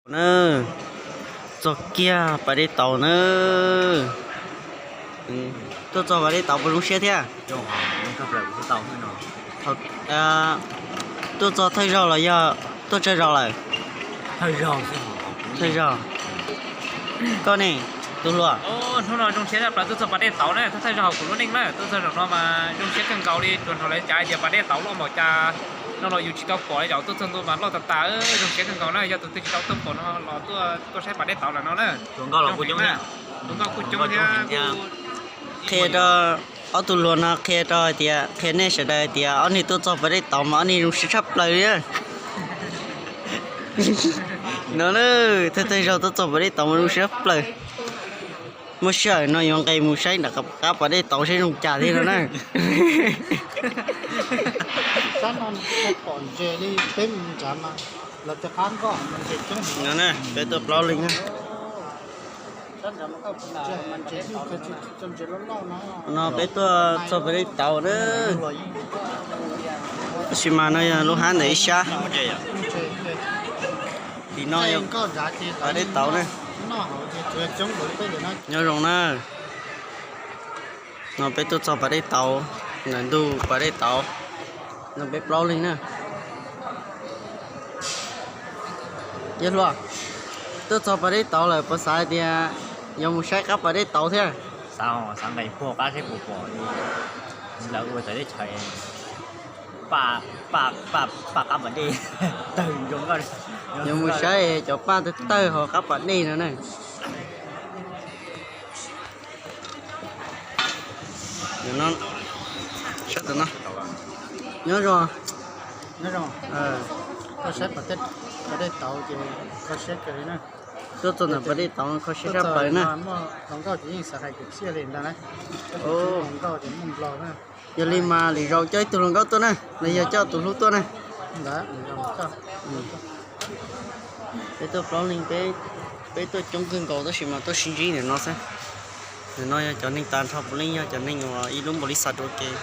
Na, txog kiag pas dej tauv na. Tuaj txog pas dej tauv puas zoo siab thiab? Tuaj txog thawj zaug los yog tuaj tsawg zaus lawm? Thawj zaug. Koj ne, tus hluas? Hnub no zoo siab tshaj plaws tuaj txog pas dej tauv na, thawj thawj zaug hauv kuv lub neej na, tuaj txog zaum no mas zoo siab kawg nkaus li, tsuas hnov lawv cav hais tias pas dej tauv loj npaum cas, no los yus tsis tau pom li, zaum tuaj txog ntua mas loj tas tas, zoo siab kawg nkaus na, yog tus twg tsis tau tuaj pom no los tuaj saib pas dej tauv lawm no na. Hluas nkauj kuj coob thiab. Qhia rau ob tug hluas no, qhia rau hais tias, qhia nej sawv daws hais tias ob niag tuaj txog pas dej tauv mas ob niag zoo siab tshaj plaws li. No na, thawj thawj zaug tuaj txog pas dej tauv mas zoo siab tshaj plaws. Muaj sij hawm no yuav nqes mus saib nram qab pas dej tauv saib zoo cas thiab no na. No na, peb tuaj plaub leeg na. No peb tuaj txog pas dej tauv na. Tab sis mas no yog lub hab ntawm ib sab. Tim no yog pas dej tauv na. Nyob zoo na. No peb tuaj txog pas dej tauv, ntawm ntug pas dej tauv. No peb plaub leeg na. Yawg hluas, tuaj txog pas dej tauv lawm puas xav hais tias yuav mus saib qab pas dej tauv thiab? Xav, xav nqes puag qab saib puas pom lawv ua txawv teb chaws, paj, paj, paj qab pas dej tawg zoo nkauj. Yuav mus saib cov paj tawg tawg hauv qab pas dej no na. Nyob zoo. Koj saib pas dej tauv ces kho siab kawg li na. Tuaj txog ntawm pas dej tauv kho siab tshaj plaws na. Hluas nkauj ces yeej xav hais kwv txhiaj li ntag na. Hluas nkauj ces muaj nplog na. Yog li mas lwm zaus coj ib tug hluas nkauj tuaj na, los yog coj tus hlub tuaj na. Peb tuaj plaub leeg, peb tuaj coob kawg nkaus tab sis mas tuaj sib ntsib ntawm no xwb. Ntawm no yog cov neeg tag nrho puav leej yog cov neeg uas ib lub npaum li xa rau kev.